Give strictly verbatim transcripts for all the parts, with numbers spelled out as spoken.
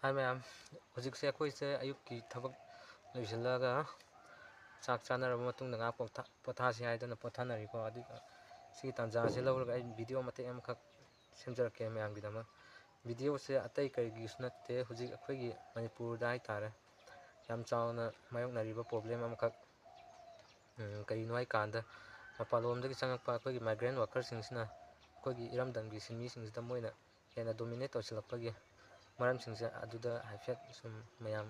ꯍꯥꯏ ꯃꯌꯥꯝ, ꯍꯧꯖꯤꯛꯁꯦ ꯑꯩꯈꯣꯏꯁꯦ ꯑꯌꯨꯛꯀꯤ ꯊꯕꯛ ꯂꯣꯏꯁꯤꯜꯂꯒ ꯆꯥꯛ ꯆꯥꯅꯔꯕ ꯃꯇꯨꯡꯗ ꯉꯥꯏꯍꯥꯛ ꯄꯣꯊꯥ-, ꯄꯣꯊꯥꯁꯤ ꯍꯥꯏꯗꯅ ꯄꯣꯊꯥꯅꯔꯤꯀꯣ꯫ ꯑꯗꯨꯒ ꯁꯤꯒꯤ ꯇꯥꯟꯖꯥꯁꯤ ꯂꯧꯔꯒ ꯑꯩ ꯚꯤꯗꯤꯑꯣ ꯃꯇꯦꯛ ꯑꯃꯈꯛ ꯁꯦꯝꯖꯔꯛꯀꯦ ꯃꯌꯥꯝꯒꯤꯗꯃꯛ꯫ ꯚꯤꯗꯤꯑꯣꯁꯦ ꯑꯇꯩ ꯀꯔꯤꯒꯤꯁꯨ ꯅꯠꯇꯦ, ꯍꯧꯖꯤꯛ ꯑꯩꯈꯣꯏꯒꯤ ꯃꯅꯤꯄꯨꯔꯗ ꯍꯥꯏꯇꯥꯔꯦ, ꯌꯥꯝ ꯆꯥꯎꯅ ꯃꯥꯌꯣꯛꯅꯔꯤꯕ ꯄ꯭ꯔꯣꯕ꯭ꯂꯦꯝ ꯑꯃꯈꯛ, ꯎꯝ, ꯀꯔꯤꯅꯣ ꯍꯥꯏꯀꯥꯟꯗ, ꯃꯄꯥꯟꯂꯣꯝꯗꯒꯤ ꯆꯪꯉꯛꯄ ꯑꯩꯈꯣꯏꯒꯤ migrant workerꯁꯤꯡꯁꯤꯅ ꯑꯩꯈꯣꯏꯒꯤ ꯏꯔꯝꯗꯝꯒꯤ ꯁꯤꯟꯃꯤꯁꯤꯡꯁꯤꯗ ꯃꯣꯏꯅ ꯍꯦꯟꯅ dominate ꯇꯧꯁꯤꯜꯂꯛꯄꯒꯤ ꯃꯔꯝꯁꯤꯡꯁꯦ ꯑꯗꯨꯗ ꯍꯥꯏꯐꯦꯠ ꯁꯨꯝ ꯃꯌꯥꯝ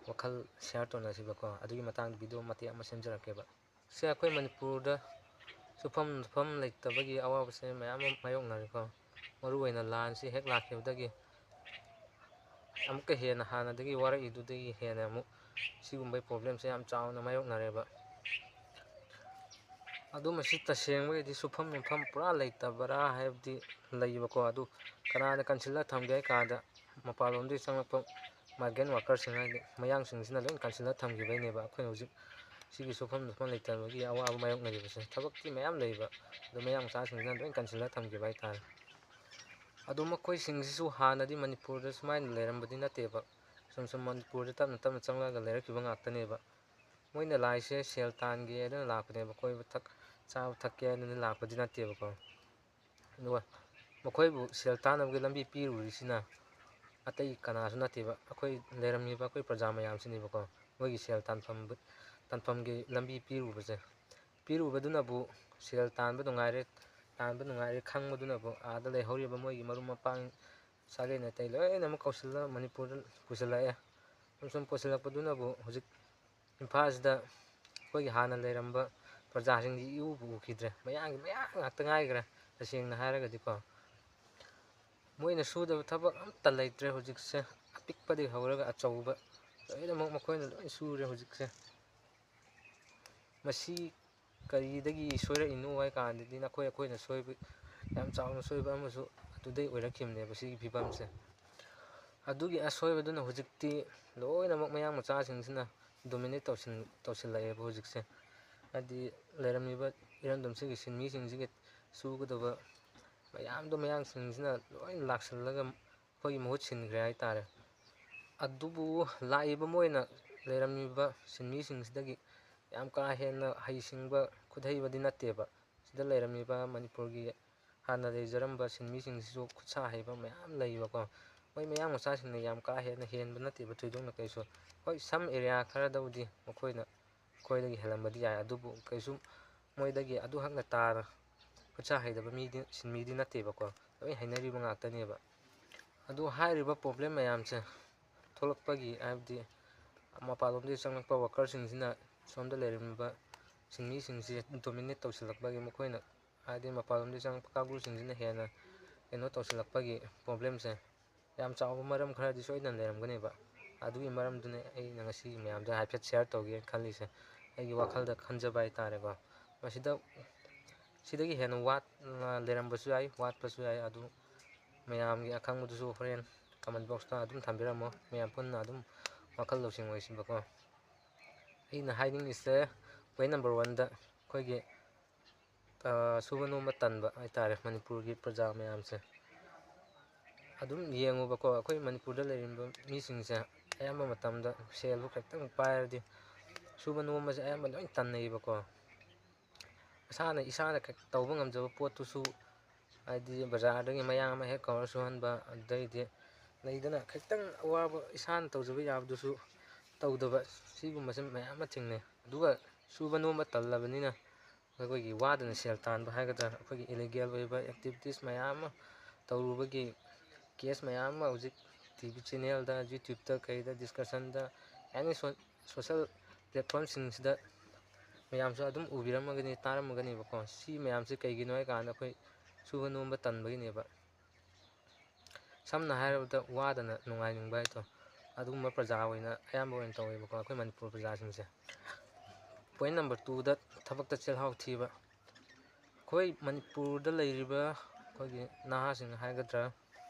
ꯋꯥꯈꯜ share ꯇꯧꯅꯁꯤꯕꯀꯣ꯫ ꯑꯗꯨꯒꯤ ꯃꯇꯥꯡꯗ ꯚꯤꯗꯤꯑꯣ ꯃꯇꯦꯛ ꯑꯃ ꯁꯦꯝꯖꯔꯛꯀꯦꯕ꯫ ꯁꯦ, ꯑꯩꯈꯣꯏ ꯃꯅꯤꯄꯨꯔꯗ ꯁꯨꯐꯝ ꯅꯣꯝꯐꯝ ꯂꯩꯇꯕꯒꯤ ꯑꯋꯥꯕꯁꯦ ꯃꯌꯥꯝ ꯑꯃ ꯃꯥꯌꯣꯛꯅꯔꯦꯀꯣ꯫ ꯃꯔꯨꯑꯣꯏꯅ ꯂꯥꯟꯁꯤ ꯍꯦꯛ ꯂꯥꯛꯈꯤꯕꯗꯒꯤ ꯑꯃꯨꯛꯀ ꯍꯦꯟꯅ ꯍꯥꯟꯅꯗꯒꯤ ꯋꯥꯔꯛꯏꯗꯨꯗꯒꯤ ꯍꯦꯟꯅ ꯑꯃꯨꯛ ꯁꯤꯒꯨꯝꯕꯒꯤ ꯄ꯭ꯔꯣꯕ꯭ꯂꯦꯝꯁꯦ ꯌꯥꯝ ꯆꯥꯎꯅ ꯃꯥꯌꯣꯛꯅꯔꯦꯕ꯫ ꯑꯗꯨ ꯃꯁꯤ ꯇꯁꯦꯡꯕꯒꯤꯗꯤ ꯁꯨꯐꯝ ꯅꯣꯝꯐꯝ ꯄꯨꯔꯥ ꯂꯩꯇꯕꯔꯥ ꯍꯥꯏꯕꯗꯤ ꯂꯩꯕꯀꯣ꯫ ꯑꯗꯨ ꯀꯅꯥꯅ ꯀꯟꯁꯤꯜꯂ ꯊꯝꯒꯦ ꯍꯥꯏ ꯀꯥꯟꯗ, ꯃꯄꯥꯟꯂꯣꯝꯗꯒꯤ ꯆꯪꯂꯛꯄ migrant workerꯁꯤꯡ, ꯍꯥꯏꯗꯤ ꯃꯌꯥꯡꯁꯤꯡꯁꯤꯅ ꯂꯣꯏ ꯀꯟꯁꯤꯜꯂ ꯊꯝꯈꯤꯕꯩꯅꯦꯕ ꯑꯩꯈꯣꯏꯅ ꯍꯧꯖꯤꯛ ꯁꯤꯒꯤ ꯁꯨꯐꯝ ꯅꯣꯝꯐꯝ ꯂꯩꯇꯕꯒꯤ ꯑꯋꯥꯕ ꯃꯥꯌꯣꯛꯅꯔꯤꯕꯁꯦ꯫ ꯊꯕꯛꯇꯤ ꯃꯌꯥꯝ ꯂꯩꯕ, ꯑꯗꯣ ꯃꯌꯥꯡ ꯃꯆꯥꯁꯤꯡꯁꯤꯅ ꯂꯣꯏ ꯀꯟꯁꯤꯜꯂ ꯊꯝꯈꯤꯕ ꯍꯥꯏꯇꯥꯔꯦ꯫ ꯑꯗꯣ ꯃꯈꯣꯏꯁꯤꯡꯁꯤꯁꯨ ꯍꯥꯟꯅꯗꯤ ꯃꯅꯤꯄꯨꯔꯗ ꯁꯨꯃꯥꯏꯅ ꯂꯩꯔꯝꯕꯗꯤ ꯅꯠꯇꯦꯕ꯫ ꯁꯨꯝ ꯁꯨꯝ ꯃꯅꯤꯄꯨꯔꯗ ꯇꯞꯅ ꯇꯞꯅ ꯆꯪꯂꯛꯑꯒ ꯂꯩꯔꯛꯈꯤꯕ ꯉꯥꯛꯇꯅꯦꯕ꯫ ꯃꯣꯏꯅ ꯂꯥꯛꯏꯁꯦ ꯁꯦꯜ ꯇꯥꯟꯒꯦ ꯍꯥꯏꯗꯅ ꯂꯥꯛꯄꯅꯦꯕ, ꯀꯣꯏꯕ ꯊꯛ-, ꯆꯥꯕ ꯊꯛꯀꯦ ꯍꯥꯏꯗꯅ ꯂꯥꯛꯄꯗꯤ ꯅꯠꯇꯦꯕꯀꯣ꯫ ꯑꯗꯨꯒ ꯃꯈꯣꯏꯕꯨ ꯁꯦꯜ ꯇꯥꯟꯅꯕꯒꯤ ꯂꯝꯕꯤ ꯄꯤꯔꯨꯔꯤꯁꯤꯅ ꯑꯇꯩ ꯀꯅꯥꯁꯨ ꯅꯠꯇꯦꯕ, ꯑꯩꯈꯣꯏ ꯂꯩꯔꯝꯃꯤꯕ ꯑꯩꯈꯣꯏ ꯄ꯭ꯔꯖꯥ ꯃꯌꯥꯝꯁꯤꯅꯦꯕꯀꯣ꯫ ꯃꯣꯏꯒꯤ ꯁꯦꯜ ꯇꯥꯟꯐꯝ, ꯇꯥꯟꯐꯝꯒꯤ ꯂꯝꯕꯤ ꯄꯤꯔꯨꯕꯁꯦ, ꯄꯤꯔꯨꯕꯗꯨꯅꯕꯨ ꯁꯦꯜ ꯇꯥꯟꯕ ꯅꯨꯡꯉꯥꯏꯔꯦ, ꯇꯥꯟꯕ ꯅꯨꯡꯉꯥꯏꯔꯦ ꯈꯪꯕꯗꯨꯅꯕꯨ ꯑꯥꯗ ꯂꯩꯍꯧꯔꯤꯕ ꯃꯣꯏꯒꯤ ꯃꯔꯨꯞ ꯃꯄꯥꯡ, ꯁꯥꯒꯩ ꯅꯥꯇꯩ ꯂꯣꯏꯅꯃꯛ ꯀꯧꯁꯤꯜꯂ ꯃꯅꯤꯄꯨꯔꯗ ꯄꯨꯁꯤꯜꯂꯛꯑꯦ꯫ ꯁꯨꯝ ꯁꯨꯝ ꯄꯨꯁꯤꯜꯂꯛꯄꯗꯨꯅꯕꯨ ꯍꯧꯖꯤꯛ ꯏꯝꯐꯥꯜꯁꯤꯗ ꯑꯩꯈꯣꯏꯒꯤ ꯍꯥꯟꯅ ꯂꯩꯔꯝꯕ ꯄ꯭ꯔꯖꯥꯁꯤꯡꯗꯤ ꯏꯎꯕꯨ ꯎꯈꯤꯗ꯭ꯔꯦ꯫ ꯃꯌꯥꯡꯒꯤ ꯃꯌꯥꯡ ꯉꯥꯛꯇ ꯉꯥꯏꯈ꯭ꯔꯦ, ꯇꯁꯦꯡꯅ ꯍꯥꯏꯔꯒꯗꯤꯀꯣ꯫ ꯃꯣꯏꯅ ꯁꯨꯗꯕ ꯊꯕꯛ ꯑꯝꯇ ꯂꯩꯇ꯭ꯔꯦ ꯍꯧꯖꯤꯛꯁꯦ꯫ ꯑꯄꯤꯛꯄꯗꯒꯤ ꯍꯧꯔꯒ ꯑꯆꯧꯕ ꯂꯣꯏꯅꯃꯛ ꯃꯈꯣꯏꯅ ꯂꯣꯏ ꯁꯨꯔꯦ ꯍꯧꯖꯤꯛꯁꯦ꯫ ꯃꯁꯤ ꯀꯔꯤꯗꯒꯤ ꯁꯣꯏꯔꯛꯏꯅꯣ ꯍꯥꯏ ꯀꯥꯟꯗꯗꯤ, ꯅꯈꯣꯏ ꯑꯩꯈꯣꯏꯅ ꯁꯣꯏꯕ, ꯌꯥꯝ ꯆꯥꯎꯅ ꯁꯣꯏꯕ ꯑꯃꯁꯨ ꯑꯗꯨꯗꯩ ꯑꯣꯏꯔꯛꯈꯤꯕꯅꯦꯕ ꯁꯤꯒꯤ ꯐꯤꯕꯝꯁꯦ꯫ ꯑꯗꯨꯒꯤ ꯑꯁꯣꯏꯕꯗꯨꯅ ꯍꯧꯖꯤꯛꯇꯤ ꯂꯣꯏꯅꯃꯛ ꯃꯌꯥꯡ ꯃꯆꯥꯁꯤꯡꯁꯤꯅ dominate ꯇꯧꯁꯤꯟ-, ꯇꯧꯁꯤꯜꯂꯛꯑꯦꯕ ꯍꯧꯖꯤꯛꯁꯦ꯫ ꯍꯥꯏꯗꯤ ꯂꯩꯔꯝꯃꯤꯕ ꯏꯔꯝꯗꯝꯁꯤꯒꯤ ꯁꯤꯟꯃꯤꯁꯤꯡꯁꯤꯒꯤ ꯁꯨꯒꯗꯕ ꯃꯌꯥꯝꯗꯣ ꯃꯌꯥꯡꯁꯤꯡꯁꯤꯅ ꯂꯣꯏ ꯂꯥꯛꯁꯤꯜꯂꯒ ꯑꯩꯈꯣꯏꯒꯤ ꯃꯍꯨꯠ ꯁꯤꯟꯈ꯭ꯔꯦ ꯍꯥꯏ ꯇꯥꯔꯦ꯫ ꯑꯗꯨꯕꯨ ꯂꯥꯛꯏꯕ ꯃꯣꯏꯅ ꯂꯩꯔꯝꯃꯤꯕ ꯁꯤꯟꯃꯤꯁꯤꯡꯁꯤꯗꯒꯤ ꯌꯥꯝ ꯀꯥ ꯍꯦꯟꯅ ꯍꯩꯁꯤꯡꯕ, ꯈꯨꯠꯍꯩꯕꯗꯤ ꯅꯠꯇꯦꯕ꯫ ꯁꯤꯗ ꯂꯩꯔꯝꯃꯤꯕ ꯃꯅꯤꯄꯨꯔꯒꯤ ꯍꯥꯟꯅ ꯂꯩꯖꯔꯝꯕ ꯁꯤꯟꯃꯤꯁꯤꯡꯁꯤꯁꯨ ꯈꯨꯠꯁꯥ ꯍꯩꯕ ꯃꯌꯥꯝ ꯂꯩꯕꯀꯣ꯫ ꯃꯣꯏ ꯃꯌꯥꯡ ꯃꯆꯥꯁꯤꯡꯅ ꯌꯥꯝ ꯀꯥ ꯍꯦꯟꯅ ꯍꯦꯟꯕ ꯅꯠꯇꯦꯕ, ꯊꯣꯏꯗꯣꯛꯅ ꯀꯩꯁꯨ꯫ ꯍꯣꯏ, some area ꯈꯔꯗꯕꯨꯗꯤ ꯃꯈꯣꯏꯅ ꯑꯩꯈꯣꯏꯗꯒꯤ ꯍꯦꯜꯂꯝꯕꯗꯤ ꯌꯥꯏ, ꯑꯗꯨꯕꯨ ꯀꯩꯁꯨ ꯃꯣꯏꯗꯒꯤ ꯑꯗꯨ ꯍꯛꯅ ꯇꯥꯅ ꯈꯨꯠꯁꯥ ꯍꯩꯇꯕ ꯃꯤꯗꯤ, ꯁꯤꯟꯃꯤꯗꯤ ꯅꯠꯇꯦꯕꯀꯣ꯫ ꯂꯣꯏ ꯍꯩꯅꯔꯤꯕ ꯉꯥꯛꯇꯅꯦꯕ꯫ ꯑꯗꯨ ꯍꯥꯏꯔꯤꯕ problem ꯃꯌꯥꯝꯁꯦ ꯊꯣꯛꯂꯛꯄꯒꯤ, ꯍꯥꯏꯕꯗꯤ ꯃꯄꯥꯟꯂꯣꯝꯗꯒꯤ ꯆꯪꯂꯛꯄ workerꯁꯤꯡꯁꯤꯅ ꯁꯣꯝꯗ ꯂꯩꯔꯝꯃꯤꯕ ꯁꯤꯟꯃꯤꯁꯤꯡꯁꯦ dominate ꯇꯧꯁꯤꯜꯂꯛꯄꯒꯤ, ꯃꯈꯣꯏꯅ, ꯍꯥꯏꯗꯤ ꯃꯄꯥꯟꯂꯣꯝꯗꯒꯤ ꯆꯪꯂꯛꯄ ꯀꯥꯡꯕꯨꯁꯤꯡꯁꯤꯅ ꯍꯦꯟꯅ ꯀꯩꯅꯣ ꯇꯧꯁꯤꯜꯂꯛꯄꯒꯤ problemꯁꯦ ꯌꯥꯝ ꯆꯥꯎꯕ ꯃꯔꯝ ꯈꯔꯗꯤ ꯁꯣꯏꯗꯅ ꯂꯩꯔꯝꯒꯅꯦꯕ꯫ ꯑꯗꯨꯒꯤ ꯃꯔꯝꯗꯨꯅ ꯑꯩꯅ ꯉꯁꯤ ꯃꯌꯥꯝꯗ ꯍꯥꯏꯐꯦꯠ share ꯇꯧꯒꯦꯅ ꯈꯜꯂꯤꯁꯦ, ꯑꯩꯒꯤ ꯋꯥꯈꯜꯗ ꯈꯟꯖꯕ ꯍꯥꯏꯇꯥꯔꯦꯀꯣ꯫ ꯃꯁꯤꯗ, ꯁꯤꯗꯒꯤ ꯍꯦꯟꯅ ꯋꯥꯠ-, ꯂꯩꯔꯝꯕꯁꯨ ꯌꯥꯏ, ꯋꯥꯠꯄꯁꯨ ꯌꯥꯏ, ꯑꯗꯨ ꯃꯌꯥꯝꯒꯤ ꯑꯈꯪꯕꯗꯨꯁꯨ ꯍꯣꯔꯦꯟ comment boxꯇ ꯑꯗꯨꯝ ꯊꯝꯕꯤꯔꯝꯃꯣ, ꯃꯌꯥꯝ ꯄꯨꯟꯅ ꯑꯗꯨꯝ ꯋꯥꯈꯜ ꯂꯧꯁꯤꯡ ꯑꯣꯏꯁꯤꯕꯀꯣ꯫ ꯑꯩꯅ ꯍꯥꯏꯅꯤꯡꯉꯤꯁꯦ, point number oneꯗ ꯑꯩꯈꯣꯏꯒꯤ, ꯑ, ꯁꯨꯕ ꯅꯣꯝꯕ ꯇꯟꯕ ꯍꯥꯏꯇꯥꯔꯦ, ꯃꯅꯤꯄꯨꯔꯒꯤ ꯄ꯭ꯔꯖꯥ ꯃꯌꯥꯝꯁꯦ꯫ ꯑꯗꯨꯝ ꯌꯦꯡꯉꯨꯕꯀꯣ, ꯑꯩꯈꯣꯏ ꯃꯅꯤꯄꯨꯔꯗ ꯂꯩꯔꯤꯕ ꯃꯤꯁꯤꯡꯁꯦ ꯑꯌꯥꯝꯕ ꯃꯇꯝꯗ ꯁꯦꯜꯕꯨ ꯈꯤꯇꯪ ꯄꯥꯏꯔꯗꯤ ꯁꯨꯕ ꯅꯣꯝꯕꯁꯦ ꯑꯌꯥꯝꯕ ꯂꯣꯏ ꯇꯟꯅꯩꯌꯦꯕꯀꯣ꯫ ꯏꯁꯥꯅ, ꯏꯁꯥꯅ ꯈꯛ ꯇꯧꯕ ꯉꯝꯖꯕ ꯄꯣꯠꯇꯨꯁꯨ, ꯍꯥꯏꯗꯤ ꯕꯖꯥꯔꯗꯒꯤ ꯃꯌꯥꯝ ꯑꯃ ꯍꯦꯛ ꯀꯧꯔ ꯁꯨꯍꯟꯕ, ꯑꯗꯩꯗꯤ ꯂꯩꯗꯅ ꯈꯤꯇꯪ ꯑꯋꯥꯕ ꯏꯁꯥꯅ ꯇꯧꯖꯕ ꯌꯥꯕꯗꯨꯁꯨ ꯇꯧꯗꯕ, ꯁꯤꯒꯨꯝꯕꯁꯦ ꯃꯌꯥꯝ ꯑꯃ ꯊꯦꯡꯅꯩ꯫ ꯑꯗꯨꯒ ꯁꯨꯕ ꯅꯣꯝꯕ ꯇꯜꯂꯕꯅꯤꯅ ꯑꯩꯈꯣꯏꯒꯤ ꯋꯥꯗꯅ ꯁꯦꯜ ꯇꯥꯟꯕ ꯍꯥꯏꯒꯗ꯭ꯔꯥ, ꯑꯩꯈꯣꯏꯒꯤ illegal ꯑꯣꯏꯕ activities ꯃꯌꯥꯝ ꯑꯃ ꯇꯧꯔꯨꯕꯒꯤ case ꯃꯌꯥꯝ ꯑꯃ ꯍꯧꯖꯤꯛ TV channelꯗ, YouTubeꯇ, ꯀꯩꯗ, discussionꯗ, any so-, social platformꯁꯤꯡꯁꯤꯗ ꯃꯌꯥꯝꯁꯨ ꯑꯗꯨꯝ ꯎꯕꯤꯔꯝꯃꯒꯅꯤ, ꯇꯥꯔꯝꯃꯒꯅꯦꯕꯀꯣ꯫ ꯁꯤ ꯃꯌꯥꯝꯁꯦ ꯀꯩꯒꯤꯅꯣ ꯍꯥꯏꯀꯥꯟꯗ ꯑꯩꯈꯣꯏ ꯁꯨꯕ ꯅꯣꯝꯕ ꯇꯟꯕꯒꯤꯅꯦꯕ꯫ ꯁꯝꯅ ꯍꯥꯏꯔꯕꯗ ꯋꯥꯗꯅ ꯅꯨꯡꯉꯥꯏꯅꯤꯡꯕ ꯍꯥꯏꯗꯣ, ꯑꯗꯨꯒꯨꯝꯕ ꯄ꯭ꯔꯖꯥ ꯑꯣꯏꯅ ꯑꯌꯥꯝꯕ ꯑꯣꯏꯅ ꯇꯧꯋꯦꯕꯀꯣ, ꯑꯩꯈꯣꯏ ꯃꯅꯤꯄꯨꯔ ꯄ꯭ꯔꯖꯥꯁꯤꯡꯁꯦ꯫ Point number twoꯗ ꯊꯕꯛꯇ ꯆꯤꯜꯍꯥꯎ ꯊꯤꯕ꯫ ꯑꯩꯈꯣꯏ ꯃꯅꯤꯄꯨꯔꯗ ꯂꯩꯔꯤꯕ ꯑꯩꯈꯣꯏꯒꯤ ꯅꯍꯥꯁꯤꯡ ꯍꯥꯏꯒꯗ꯭ꯔꯥ,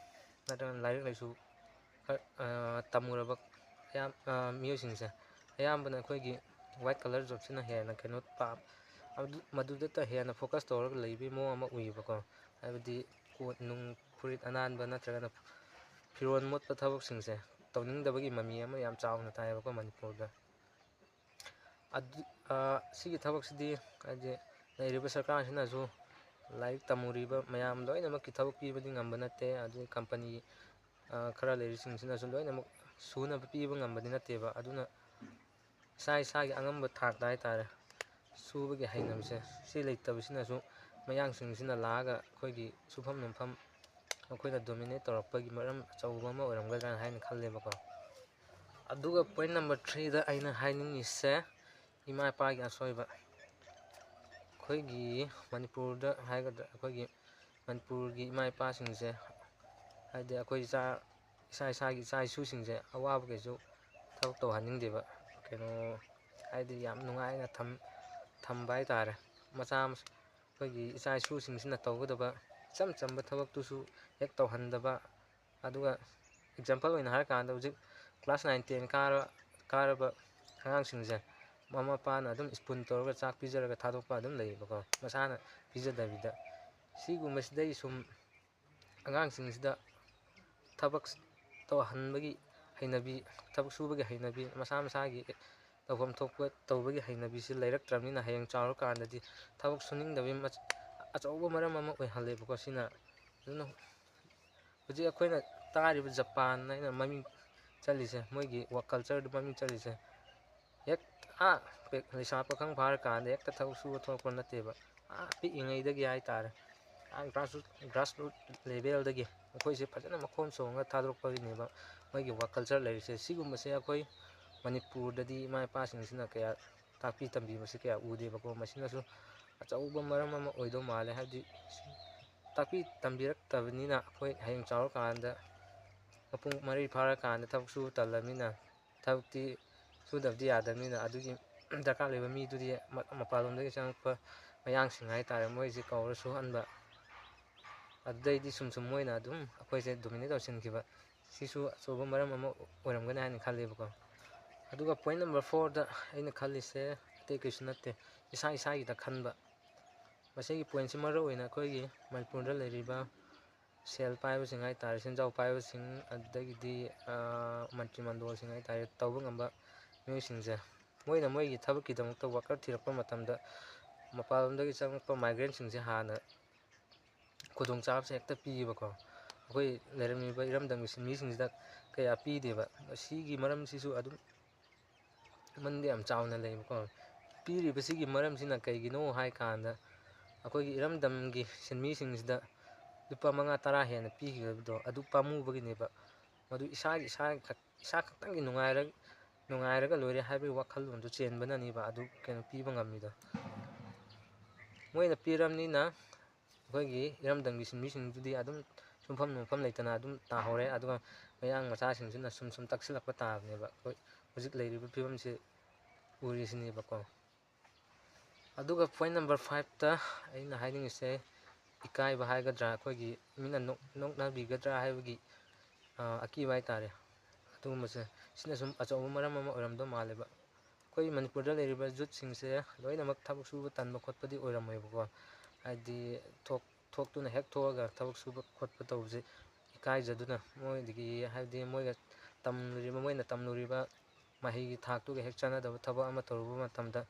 ꯅꯠꯇ꯭ꯔꯒꯅ ꯂꯥꯏꯔꯤꯛ ꯂꯥꯏꯁꯨ ꯈꯔ, ꯑ, ꯇꯝꯃꯨꯔꯕ ꯑꯌꯥꯝ-, ꯑ, ꯃꯤꯑꯣꯏꯁꯤꯡꯁꯦ ꯑꯌꯥꯝꯕꯅ ꯑꯩꯈꯣꯏꯒꯤ white collar jobꯁꯤꯅ ꯍꯦꯟꯅ ꯀꯩꯅꯣ ꯄꯥꯝ-, ꯑꯗꯨ, ꯃꯗꯨꯗꯇ ꯍꯦꯟꯅ focus ꯇꯧꯔꯒ ꯂꯩꯕꯒꯤ ꯃꯑꯣꯡ ꯑꯃ ꯎꯏꯌꯦꯕꯀꯣ꯫ ꯍꯥꯏꯕꯗꯤ ꯀꯣꯠ ꯅꯨꯡ, ꯐꯨꯔꯤꯠ ꯑꯅꯥꯟꯕ ꯅꯠꯇ꯭ꯔꯒꯅ ꯐꯤꯔꯣꯜ ꯃꯣꯠꯄ ꯊꯕꯛꯁꯤꯡꯁꯦ ꯇꯧꯅꯤꯡꯗꯕꯒꯤ ꯃꯃꯤ ꯑꯃ ꯌꯥꯝ ꯆꯥꯎꯅ ꯇꯥꯏꯌꯦꯕꯀꯣ ꯃꯅꯤꯄꯨꯔꯗ꯫ ꯑꯗꯨ, ꯑ, ꯁꯤꯒꯤ ꯊꯕꯛꯁꯤꯗꯤ ꯍꯥꯏꯗꯤ ꯂꯩꯔꯤꯕ ꯁꯔꯀꯥꯔꯁꯤꯅꯁꯨ ꯂꯥꯏꯔꯤꯛ ꯇꯝꯃꯨꯔꯤꯕ ꯃꯌꯥꯝ ꯂꯣꯏꯅꯃꯛꯀꯤ ꯊꯕꯛ ꯄꯤꯕꯗꯤ ꯉꯝꯕ ꯅꯠꯇꯦ, ꯑꯗꯨꯗꯒꯤ ꯀꯝꯄꯅꯤ, ꯑ, ꯈꯔ ꯂꯩꯔꯤꯁꯤꯡꯁꯤꯅꯁꯨ ꯂꯣꯏꯅꯃꯛ ꯁꯨꯅꯕ ꯄꯤꯕ ꯉꯝꯕꯗꯤ ꯅꯠꯇꯦꯕ꯫ ꯑꯗꯨꯅ ꯏꯁꯥ ꯏꯁꯥꯒꯤ ꯑꯉꯝꯕ ꯊꯥꯛꯇ ꯍꯥꯏꯇꯥꯔꯦ, ꯁꯨꯕꯒꯤ ꯍꯩꯅꯕꯤꯁꯦ ꯁꯤ ꯂꯩꯇꯕꯁꯤꯅꯁꯨ ꯃꯌꯥꯡꯁꯤꯡꯁꯤꯅ ꯂꯥꯛꯑꯒ ꯑꯩꯈꯣꯏꯒꯤ ꯁꯨꯐꯝ ꯅꯣꯝꯐꯝ ꯃꯈꯣꯏꯅ dominate ꯇꯧꯔꯛꯄꯒꯤ ꯃꯔꯝ ꯑꯆꯧꯕ ꯑꯃ ꯑꯣꯏꯔꯝꯒꯗ꯭ꯔꯥ ꯍꯥꯏꯅ ꯈꯜꯂꯦꯕꯀꯣ꯫ ꯑꯗꯨꯒ point number threeꯗ ꯑꯩꯅ ꯍꯥꯏꯅꯤꯡꯉꯤꯁꯦ ꯏꯃꯥ ꯏꯄꯥꯒꯤ ꯑꯁꯣꯏꯕ꯫ ꯑꯩꯈꯣꯏꯒꯤ ꯃꯅꯤꯄꯨꯔꯗ ꯍꯥꯏꯒꯗ꯭ꯔꯥ, ꯑꯩꯈꯣꯏꯒꯤ ꯃꯅꯤꯄꯨꯔꯒꯤ ꯏꯃꯥ ꯏꯄꯥꯁꯤꯡꯁꯦ, ꯍꯥꯏꯗꯤ ꯑꯩꯈꯣꯏ ꯏꯆꯥ, ꯏꯁꯥ ꯏꯁꯥꯒꯤ ꯏꯆꯥ ꯏꯁꯨꯁꯤꯡꯁꯦ ꯑꯋꯥꯕ ꯀꯩꯁꯨ ꯊꯕꯛ ꯇꯧꯍꯟꯅꯤꯡꯗꯦꯕ꯫ ꯀꯩꯅꯣ, ꯍꯥꯏꯗꯤ ꯌꯥꯝ ꯅꯨꯡꯉꯥꯏꯅ ꯊꯝ-, ꯊꯝꯕ ꯍꯥꯏꯇꯥꯔꯦ꯫ ꯃꯆꯥ ꯃꯁꯨ-, ꯑꯩꯈꯣꯏꯒꯤ ꯏꯆꯥ ꯏꯁꯨꯁꯤꯡꯁꯤꯅ ꯇꯧꯒꯗꯕ ꯏꯆꯝ ꯆꯝꯕ ꯊꯕꯛꯇꯨꯁꯨ ꯍꯦꯛ ꯇꯧꯍꯟꯗꯕ, ꯑꯗꯨꯒ example ꯑꯣꯏꯅ ꯍꯥꯏꯔꯀꯥꯟꯗ ꯍꯧꯖꯤꯛ class nine ten ꯀꯥꯔ-, ꯀꯥꯔꯕ ꯑꯉꯥꯡꯁꯤꯡꯁꯦ ꯃꯃꯥ ꯃꯄꯥꯅ ꯑꯗꯨꯝ spoon ꯇꯧꯔꯒ ꯆꯥꯛ ꯄꯤꯖꯔꯒ ꯊꯥꯗꯣꯛꯄ ꯑꯗꯨꯝ ꯂꯩꯌꯦꯕꯀꯣ, ꯃꯁꯥꯅ ꯄꯤꯖꯗꯕꯤꯗ꯫ ꯁꯤꯒꯨꯝꯕꯁꯤꯗꯒꯤ ꯁꯨꯝ ꯑꯉꯥꯡꯁꯤꯡꯁꯤꯗ ꯊꯕꯛ ꯇꯧꯍꯟꯕꯒꯤ ꯍꯩꯅꯕꯤ, ꯊꯕꯛ ꯁꯨꯕꯒꯤ ꯍꯩꯅꯕꯤ, ꯃꯁꯥ ꯃꯁꯥꯒꯤ ꯇꯧꯐꯝ ꯊꯣꯛꯄ ꯇꯧꯕꯒꯤ ꯍꯩꯅꯕꯤꯁꯤ ꯂꯩꯔꯛꯇ꯭ꯔꯕꯅꯤꯅ ꯍꯌꯦꯡ ꯆꯥꯎꯔꯀꯥꯟꯗꯗꯤ ꯊꯕꯛ ꯁꯨꯅꯤꯡꯗꯕꯒꯤ ꯃꯆ-, ꯑꯆꯧꯕ ꯃꯔꯝ ꯑꯃ ꯑꯣꯏꯍꯜꯂꯦꯕꯀꯣ꯫ ꯁꯤꯅ ꯑꯗꯨꯅ ꯍꯧꯖꯤꯛ ꯑꯩꯈꯣꯏꯅ ꯇꯥꯔꯤꯕ ꯖꯄꯥꯟ ꯍꯥꯏꯅ ꯃꯃꯤꯡ ꯆꯠꯂꯤꯁꯦ, ꯃꯣꯏꯒꯤ work cultureꯗ ꯃꯃꯤꯡ ꯆꯠꯂꯤꯁꯦ, ꯍꯦꯛ ꯑꯥ ꯄꯦꯛ-, ꯂꯩꯁꯥ ꯄꯥꯈꯪ ꯐꯥꯔꯀꯥꯟꯗ ꯍꯦꯛꯇ ꯊꯕꯛ ꯁꯨꯕ ꯊꯣꯛꯂꯛꯄ ꯅꯠꯇꯦꯕ꯫ ꯑꯥ ꯄꯤꯛꯏꯉꯩꯗꯒꯤ ꯍꯥꯏꯇꯥꯔꯦ, ꯑꯥ grassroot, grassroot levelꯗꯒꯤ ꯃꯈꯣꯏꯁꯦ ꯐꯖꯅ ꯃꯈꯣꯡ ꯆꯣꯡꯉꯒ ꯊꯥꯗꯣꯔꯛꯄꯒꯤꯅꯦꯕ ꯃꯣꯏꯒꯤ work culture ꯂꯩꯔꯤꯁꯦ꯫ ꯁꯤꯒꯨꯝꯕꯁꯦ ꯑꯩꯈꯣꯏ ꯃꯅꯤꯄꯨꯔꯗꯗꯤ ꯏꯃꯥ ꯏꯄꯥꯁꯤꯡꯁꯤꯅ ꯀꯌꯥ ꯇꯥꯛꯄꯤ ꯇꯝꯕꯤꯕꯁꯦ ꯀꯌꯥ ꯎꯗꯦꯕꯀꯣ꯫ ꯃꯁꯤꯅꯁꯨ ꯑꯆꯧꯕ ꯃꯔꯝ ꯑꯃ ꯑꯣꯏꯗꯧ ꯃꯥꯜꯂꯦ꯫ ꯍꯥꯏꯕꯗꯤ ꯇꯥꯛꯄꯤ ꯇꯝꯕꯤꯔꯛꯇꯕꯅꯤꯅ ꯑꯩꯈꯣꯏ ꯍꯌꯦꯡ ꯆꯥꯎꯔꯀꯥꯟꯗ ꯃꯄꯨꯡ ꯃꯔꯩ ꯐꯥꯔꯀꯥꯟꯗ ꯊꯕꯛ ꯁꯨꯕ ꯇꯜꯂꯕꯅꯤꯅ, ꯊꯕꯛꯇꯤ ꯁꯨꯗꯕꯗꯤ ꯌꯥꯗꯕꯅꯤꯅ, ꯑꯗꯨꯒꯤ ꯗꯔꯀꯥꯔ ꯂꯩꯕ ꯃꯤꯗꯨꯗꯤ ꯃ-, ꯃꯄꯥꯟꯂꯣꯝꯗꯒꯤ ꯆꯪꯉꯛꯄ ꯃꯌꯥꯡꯁꯤꯡ ꯍꯥꯏꯇꯥꯔꯦ, ꯃꯣꯏꯁꯦ ꯀꯧꯔ ꯁꯨꯍꯟꯕ꯫ ꯑꯗꯨꯗꯩꯗꯤ ꯁꯨꯝ ꯁꯨꯝ ꯃꯣꯏꯅ ꯑꯗꯨꯝ ꯑꯩꯈꯣꯏꯁꯦ dominate ꯇꯧꯁꯤꯟꯈꯤꯕ꯫ ꯁꯤꯁꯨ ꯑꯆꯧꯕ ꯃꯔꯝ ꯑꯃ ꯑꯣꯏꯔꯝꯒꯅꯤ ꯍꯥꯏꯅ ꯈꯜꯂꯦꯕꯀꯣ꯫ ꯑꯗꯨꯒ point number fourꯗ ꯑꯩꯅ ꯈꯜꯂꯤꯁꯦ ꯑꯇꯩ ꯀꯩꯁꯨ ꯅꯠꯇꯦ, ꯏꯁꯥ ꯏꯁꯥꯒꯤꯗ ꯈꯟꯕ꯫ ꯃꯁꯤꯒꯤ pointꯁꯤ ꯃꯔꯨ ꯑꯣꯏꯅ ꯑꯩꯈꯣꯏꯒꯤ ꯃꯅꯤꯄꯨꯔꯗ ꯂꯩꯔꯤꯕ ꯁꯦꯜ ꯄꯥꯏꯕꯁꯤꯡ ꯍꯥꯏ ꯇꯥꯔꯦ, ꯁꯦꯟꯖꯥꯎ ꯄꯥꯏꯕꯁꯤꯡ, ꯑꯗꯨꯗꯒꯤꯗꯤ ꯃꯟꯇ꯭ꯔꯤ ꯃꯟꯗꯣꯜꯁꯤꯡ ꯍꯥꯏ ꯇꯥꯔꯦ, ꯇꯧꯕ ꯉꯝꯕ ꯃꯤꯑꯣꯏꯁꯤꯡꯁꯦ, ꯃꯣꯏꯅ ꯃꯣꯏꯒꯤ ꯊꯕꯛꯀꯤꯗꯃꯛꯇ ꯋꯥꯀꯔ ꯊꯤꯔꯛꯄ ꯃꯇꯝꯗ, ꯃꯄꯥꯟ ꯂꯝꯗꯒꯤ ꯆꯪꯂꯛꯄ ꯃꯥꯏꯒ꯭ꯔꯦꯟꯁꯤꯡꯁꯦ ꯍꯥꯟꯅ ꯈꯨꯗꯣꯡꯆꯥꯕꯁꯦ ꯍꯦꯛꯇ ꯄꯤꯌꯦꯕꯀꯣ꯫ ꯑꯩꯈꯣꯏ ꯂꯩꯔꯝꯃꯤꯕ ꯏꯔꯝꯗꯝꯒꯤ ꯁꯤꯟꯃꯤꯁꯤꯡꯁꯤꯗ ꯀꯌꯥ ꯄꯤꯗꯦꯕ꯫ ꯁꯤꯒꯤ ꯃꯔꯝꯁꯤꯁꯨ ꯑꯗꯨꯝ ꯃꯔꯝꯗꯤ ꯌꯥꯝ ꯆꯥꯎꯅ ꯂꯩꯌꯦꯕꯀꯣ꯫ ꯄꯤꯔꯤꯕꯁꯤꯒꯤ ꯃꯔꯝꯁꯤꯅ ꯀꯩꯒꯤꯅꯣ ꯍꯥꯏ ꯀꯥꯟꯗ, ꯑꯩꯈꯣꯏꯒꯤ ꯏꯔꯝꯗꯝꯒꯤ ꯁꯤꯟꯃꯤꯁꯤꯡꯁꯤꯗ ꯂꯨꯄꯥ ꯃꯉꯥ ꯇꯔꯥ ꯍꯦꯟꯅ ꯄꯤꯈꯤꯕꯗꯣ, ꯑꯗꯨ ꯄꯥꯝꯃꯨꯕꯒꯤꯅꯦꯕ꯫ ꯃꯗꯨ ꯏꯁꯥꯒꯤ, ꯏꯁꯥ ꯈꯛ-, ꯏꯁꯥ ꯈꯛꯇꯪꯒꯤ ꯅꯨꯡꯉꯥꯏꯔ-, ꯅꯨꯡꯉꯥꯏꯔꯒ ꯂꯣꯏꯔꯦ ꯍꯥꯏꯕꯒꯤ ꯋꯥꯈꯜꯂꯣꯟꯗꯨ ꯆꯦꯟꯕꯅꯅꯦꯕ ꯑꯗꯨ ꯀꯩꯅꯣ ꯄꯤꯕ ꯉꯝꯃꯤꯗꯣ꯫ ꯃꯣꯏꯅ ꯄꯤꯔꯕꯅꯤꯅ ꯑꯩꯈꯣꯏꯒꯤ ꯏꯔꯝꯗꯝꯒꯤ ꯁꯤꯟꯃꯤꯁꯤꯡꯗꯨꯗꯤ ꯑꯗꯨꯝ ꯁꯨꯡꯐꯝ ꯅꯣꯡꯐꯝ ꯂꯩꯇꯅ ꯑꯗꯨꯝ ꯇꯥꯍꯧꯔꯦ꯫ ꯑꯗꯨꯒ ꯃꯌꯥꯡ ꯃꯆꯥꯁꯤꯡꯁꯤꯅ ꯁꯨꯝ ꯁꯨꯝ ꯇꯛꯁꯤꯜꯂꯛꯄ ꯇꯥꯕꯅꯦꯕ, ꯑꯩꯈꯣꯏ ꯍꯧꯖꯤꯛ ꯂꯩꯔꯤꯕ ꯐꯤꯕꯝꯁꯤ ꯎꯔꯤꯁꯤꯅꯦꯕꯀꯣ꯫ ꯑꯗꯨꯒ point number five-ꯇ ꯑꯩꯅ ꯍꯥꯏꯅꯤꯡꯉꯤꯁꯦ, ꯏꯀꯥꯏꯕ ꯍꯥꯏꯒꯗ꯭ꯔꯥ, ꯑꯩꯈꯣꯏꯒꯤ ꯃꯤꯅ ꯅꯣꯛ-, ꯅꯣꯛꯅꯕꯤꯒꯗ꯭ꯔꯥ ꯍꯥꯏꯕꯒꯤ, ꯑ, ꯑꯀꯤꯕ ꯍꯥꯏ ꯇꯥꯔꯦ, ꯑꯗꯨꯒꯨꯝꯕꯁꯦ, ꯁꯤꯅ ꯁꯨꯝ ꯑꯆꯧꯕ ꯃꯔꯝ ꯑꯃ ꯑꯣꯏꯔꯝꯗꯧ ꯃꯥꯜꯂꯦꯕ꯫ ꯑꯩꯈꯣꯏ ꯃꯅꯤꯄꯨꯔꯗ ꯂꯩꯔꯤꯕ youth-ꯁꯤꯡꯁꯦ ꯂꯣꯏꯅꯃꯛ ꯊꯕꯛ ꯁꯨꯕ ꯇꯟꯕ ꯈꯣꯠꯄꯗꯤ ꯑꯣꯏꯔꯝꯃꯣꯏꯕꯀꯣ꯫ ꯍꯥꯏꯗꯤ ꯊꯣꯛ-, ꯊꯣꯛꯇꯨꯅ ꯍꯦꯛ ꯊꯣꯛꯑꯒ ꯊꯕꯛ ꯁꯨꯕ ꯈꯣꯠꯄ ꯇꯧꯕꯁꯦ ꯏꯀꯥꯏꯖꯗꯨꯅ, ꯃꯣꯏꯗꯒꯤ, ꯍꯥꯏꯕꯗꯤ ꯃꯣꯏꯒ ꯇꯝꯂꯨꯔꯤꯕ, ꯃꯣꯏꯅ ꯇꯝꯂꯨꯔꯤꯕ ꯃꯍꯩꯒꯤ ꯊꯥꯛꯇꯨꯒ ꯍꯦꯛ ꯆꯥꯟꯅꯗꯕ ꯊꯕꯛ ꯑꯃ ꯇꯧꯔꯨꯕ ꯃꯇꯝꯗ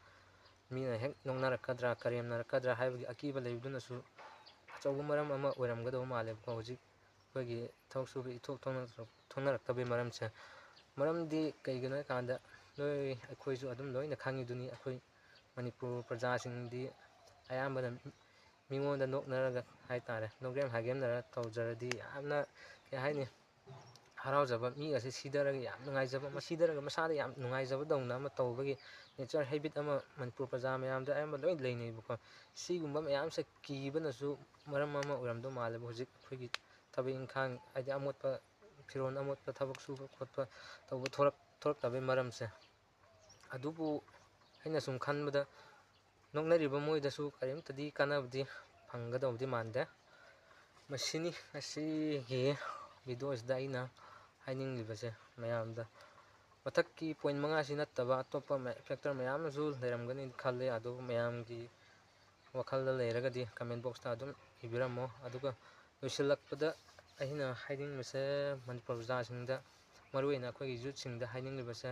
ꯃꯤꯅ ꯍꯦꯛ ꯅꯣꯛꯅꯔꯛꯀꯗ꯭ꯔꯥ, ꯀꯔꯦꯝꯅꯔꯛꯀꯗ꯭ꯔꯥ ꯍꯥꯏꯕꯒꯤ ꯑꯀꯤꯕ ꯂꯩꯕꯗꯨꯅꯁꯨ ꯑꯆꯧꯕ ꯃꯔꯝ ꯑꯃ ꯑꯣꯏꯔꯝꯒꯗꯕ ꯃꯥꯜꯂꯦꯕꯀꯣ꯫ ꯍꯧꯖꯤꯛ ꯑꯩꯈꯣꯏꯒꯤ ꯊꯕꯛ ꯁꯨꯕ ꯏꯊꯣꯛ ꯊꯣꯛꯅ-, ꯊꯣꯛꯅꯔꯛꯇꯕꯒꯤ ꯃꯔꯝꯁꯦ, ꯃꯔꯝꯗꯤ ꯀꯩꯒꯤꯅꯣ ꯍꯥꯏ ꯀꯥꯟꯗ, ꯅꯣꯏ ꯑꯩꯈꯣꯏꯁꯨ ꯑꯗꯨꯝ ꯂꯣꯏꯅ ꯈꯪꯉꯤꯗꯨꯅꯤ, ꯑꯩꯈꯣꯏ ꯃꯅꯤꯄꯨꯔ ꯄ꯭ꯔꯖꯥꯁꯤꯡꯗꯤ ꯑꯌꯥꯝꯕꯅ ꯃꯤꯉꯣꯟꯗ ꯅꯣꯛꯅꯔꯒ ꯍꯥꯏ ꯇꯥꯔꯦ, ꯅꯣꯛꯒꯦꯝ ꯍꯥꯏꯒꯦꯝꯅꯔ ꯇꯧꯖꯔꯗꯤ ꯌꯥꯝꯅ, ꯀꯩ ꯍꯥꯏꯅꯤ, ꯍꯔꯥꯎꯖꯕ, ꯃꯤ ꯑꯁꯤ ꯁꯤꯊꯔꯒ ꯌꯥꯝ ꯅꯨꯡꯉꯥꯏꯖꯕ, ꯃꯤ ꯁꯤꯊꯔꯒ ꯃꯁꯥꯗ ꯌꯥꯝ ꯅꯨꯡꯉꯥꯏꯖꯕꯗꯧꯅ ꯑꯃ ꯇꯧꯕꯒꯤ nature habit ꯑꯃ ꯃꯅꯤꯄꯨꯔ ꯄ꯭ꯔꯖꯥ ꯃꯌꯥꯝꯗ ꯑꯌꯥꯝꯕ ꯂꯣꯏ ꯂꯩꯅꯩꯕꯀꯣ꯫ ꯁꯤꯒꯨꯝꯕ ꯃꯌꯥꯝꯁꯦ ꯀꯤꯕꯅꯁꯨ ꯃꯔꯝ ꯑꯃ ꯑꯣꯏꯔꯝꯗꯧ ꯃꯥꯜꯂꯦꯕ ꯍꯧꯖꯤꯛ ꯑꯩꯈꯣꯏꯒꯤ ꯊꯕꯛ ꯏꯪꯈꯥꯡ, ꯍꯥꯏꯗꯤ ꯑꯃꯣꯠꯄ ꯐꯤꯔꯣꯜ, ꯑꯃꯣꯠꯄ ꯊꯕꯛ ꯁꯨꯕ ꯈꯣꯠꯄ ꯇꯧꯕ ꯊꯣꯔꯛ-, ꯊꯣꯔꯛꯇꯕꯒꯤ ꯃꯔꯝꯁꯦ꯫ ꯑꯗꯨꯕꯨ ꯑꯩꯅ ꯁꯨꯝ ꯈꯟꯕꯗ, ꯅꯣꯛꯅꯔꯤꯕ ꯃꯣꯏꯗꯁꯨ ꯀꯔꯤꯝꯇꯗꯤ ꯀꯥꯟꯅꯕꯗꯤ ꯐꯪꯒꯗꯧꯗꯤ ꯃꯥꯟꯗꯦ꯫ ꯃꯁꯤꯅꯤ ꯉꯁꯤꯒꯤ video-ꯁꯤꯗ ꯑꯩꯅ ꯍꯥꯏꯅꯤꯡꯂꯤꯕꯁꯦ ꯃꯌꯥꯝꯗ꯫ ꯃꯊꯛꯀꯤ point ꯃꯉꯥꯁꯤ ꯅꯠꯇꯕ ꯑꯇꯣꯞꯄ ꯃ-, factor ꯃꯌꯥꯝ ꯑꯃꯁꯨ ꯂꯩꯔꯝꯒꯅꯤ ꯈꯜꯂꯦ, ꯑꯗꯨ ꯃꯌꯥꯝꯒꯤ ꯋꯥꯈꯜꯗ ꯂꯩꯔꯒꯗꯤ comment box-ꯇ ꯑꯗꯨꯝ ꯏꯕꯤꯔꯝꯃꯣ꯫ ꯑꯗꯨꯒ ꯂꯣꯏꯁꯤꯜꯂꯛꯄꯗ ꯑꯩꯅ ꯍꯥꯏꯅꯤꯡꯕꯁꯦ, ꯃꯅꯤꯄꯨꯔ ꯄ꯭ꯔꯖꯥꯁꯤꯡꯗ, ꯃꯔꯨꯑꯣꯏꯅ ꯑꯩꯈꯣꯏꯒꯤ ꯌꯨꯠꯁꯤꯡꯗ ꯍꯥꯏꯅꯤꯡꯂꯤꯕꯁꯦ,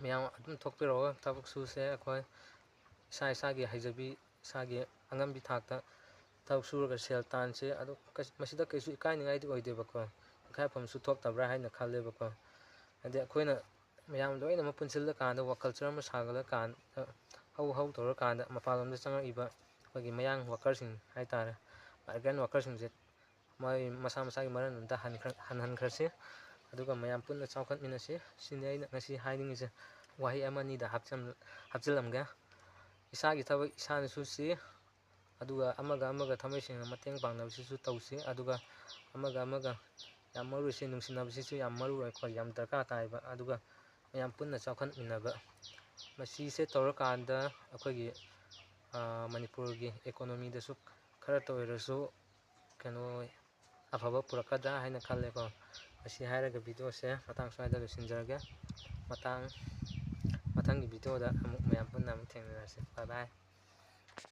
ꯃꯌꯥꯝ ꯑꯗꯨꯝ ꯊꯣꯛꯄꯤꯔꯛꯑꯣ, ꯊꯕꯛ ꯁꯨꯁꯦ꯫ ꯑꯩꯈꯣꯏ ꯏꯁꯥ ꯏꯁꯥꯒꯤ ꯍꯩꯖꯕꯤ, ꯏꯁꯥꯒꯤ ꯑꯉꯝꯕꯤ ꯊꯥꯛꯇ ꯊꯕꯛ ꯁꯨꯔꯒ ꯁꯦꯜ ꯇꯥꯟꯁꯦ꯫ ꯑꯗꯨ ꯀꯩ-, ꯃꯁꯤꯗ ꯀꯩꯁꯨ ꯏꯀꯥꯏꯅꯤꯡꯉꯥꯏꯗꯤ ꯑꯣꯏꯗꯦꯕꯀꯣ, ꯏꯀꯥꯏꯐꯝꯁꯨ ꯊꯣꯛꯇꯕ꯭ꯔꯥ ꯍꯥꯏꯅ ꯈꯜꯂꯦꯕꯀꯣ꯫ ꯍꯥꯏꯗꯤ ꯑꯩꯈꯣꯏꯅ ꯃꯌꯥꯝ ꯂꯣꯏꯅꯃꯛ ꯄꯨꯟꯁꯤꯜꯂꯀꯥꯟꯗ, ꯋꯥꯈꯜ ꯆꯔꯝ ꯑꯃ ꯁꯥꯒꯠꯂꯀꯥꯟꯗ, ꯍꯧ ꯍꯧ ꯇꯧꯔꯀꯥꯟꯗ ꯃꯄꯥꯟꯂꯣꯝꯗ ꯆꯪꯉꯛꯏꯕ ꯑꯩꯈꯣꯏꯒꯤ ꯃꯌꯥꯡ ꯋꯥꯀꯔꯁꯤꯡ ꯍꯥꯏ ꯇꯥꯔꯦ, ꯃꯥꯏꯒ꯭ꯔꯦꯟ ꯋꯥꯀꯔꯁꯤꯡꯁꯦ ꯃꯣꯏ ꯃꯁꯥ ꯃꯁꯥꯒꯤ ꯃꯔꯟ ꯑꯝꯗ ꯍꯟꯈ꯭ꯔ-, ꯍꯟꯍꯟꯈ꯭ꯔꯁꯤ꯫ ꯑꯗꯨꯒ ꯃꯌꯥꯝ ꯄꯨꯟꯅ ꯆꯥꯎꯈꯠꯃꯤꯟꯅꯁꯤ꯫ ꯁꯤꯅꯤ ꯑꯩꯅ ꯉꯁꯤ ꯍꯥꯏꯅꯤꯡꯉꯤꯁꯦ꯫ ꯋꯥꯍꯩ ꯑꯃ ꯑꯅꯤꯗ ꯍꯥꯞꯆꯤꯜ-, ꯍꯥꯞꯆꯤꯜꯂꯝꯒꯦ꯫ ꯏꯁꯥꯒꯤ ꯊꯕꯛ ꯏꯁꯥꯅ ꯁꯨꯁꯤ, ꯑꯗꯨꯒ ꯑꯃꯒ ꯑꯃꯒ ꯊꯃꯣꯏ ꯁꯦꯡꯅ ꯃꯇꯦꯡ ꯄꯥꯡꯅꯕꯁꯤꯁꯨ ꯇꯧꯁꯤ꯫ ꯑꯗꯨꯒ ꯑꯃꯒ ꯑꯃꯒ ꯌꯥꯝ ꯃꯔꯨ ꯑꯣꯏꯁꯤ, ꯅꯨꯡꯁꯤꯅꯕꯁꯤꯁꯨ ꯌꯥꯝ ꯃꯔꯨ ꯑꯣꯏꯀꯣ, ꯌꯥꯝ ꯗꯔꯀꯥꯔ ꯇꯥꯏꯕ꯫ ꯑꯗꯨꯒ ꯃꯌꯥꯝ ꯄꯨꯟꯅ ꯆꯥꯎꯈꯠꯃꯤꯟꯅꯕ, ꯃꯁꯤꯁꯦ ꯇꯧꯔꯀꯥꯟꯗ ꯑꯩꯈꯣꯏꯒꯤ, ꯑ, ꯃꯅꯤꯄꯨꯔꯒꯤ ꯏꯀꯣꯅꯣꯃꯤꯗꯁꯨ ꯈꯔꯇ ꯑꯣꯏꯔꯁꯨ ꯀꯩꯅꯣ ꯑꯐꯕ ꯄꯨꯔꯛꯀꯗ꯭ꯔꯥ ꯍꯥꯏꯅ ꯈꯜꯂꯦꯀꯣ꯫ ꯃꯁꯤ ꯍꯥꯏꯔꯒ ꯚꯤꯗꯤꯑꯣꯁꯦ ꯃꯇꯥꯡ ꯁ꯭ꯋꯥꯏꯗ ꯂꯣꯏꯁꯤꯟꯖꯔꯒꯦ꯫ ꯃꯇꯥꯡ, ꯃꯊꯪꯒꯤ ꯚꯤꯗꯤꯑꯣꯗ ꯑꯃꯨꯛ ꯃꯌꯥꯝ ꯄꯨꯟꯅ ꯑꯃꯨꯛ ꯊꯦꯡꯅꯔꯁꯤ꯫ Bye bye꯫